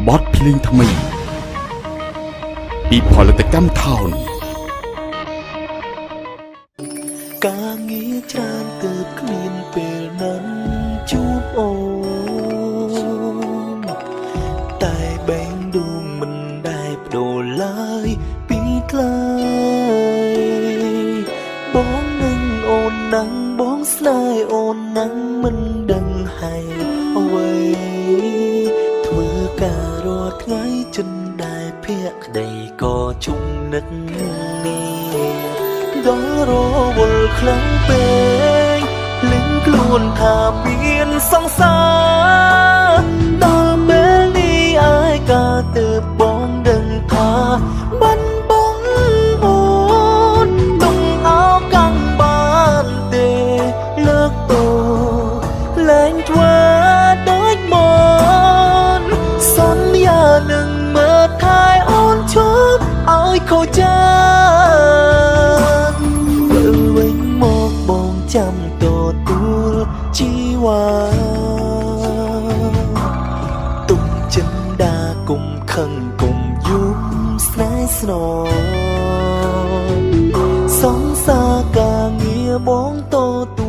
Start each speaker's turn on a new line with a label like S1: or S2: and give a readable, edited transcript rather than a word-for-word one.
S1: បទភ្លេងថ្មីពីផលិតកម្មថោន
S2: ការងារច្រើនទើបគ្មានពេលណាំជួបអូនតែបែងដួងមិនដែលបដូរឡើយពីថ្លៃបងនឹងអូនណាំងបងស្នេហ៍អូនណាំងមិនដឹងហេតុអ្វីធ្វើការរាល់ថ្ងៃចិនដែលភក្តីក៏ជុំនឹកនេះ ដល់រវល់ខ្លាំងពេកលឹងខ្លួនថាមានសង្សារដល់ពេលនេះឯកាទើបបងដឹងថាបានបងអូនទុំអោកាំងបានទេលើកតលែងធ្វើដូចមុនសន្យានឹងមើលថែអូនឈប់ឲ្យខូចចិត្ត វិលវិញមកបងចាំទទួលជីវ៉ាទុំចិនដាគុំខឹងគុំយំស្នេហ៍ស្នងសង្សារការងារបងតទួ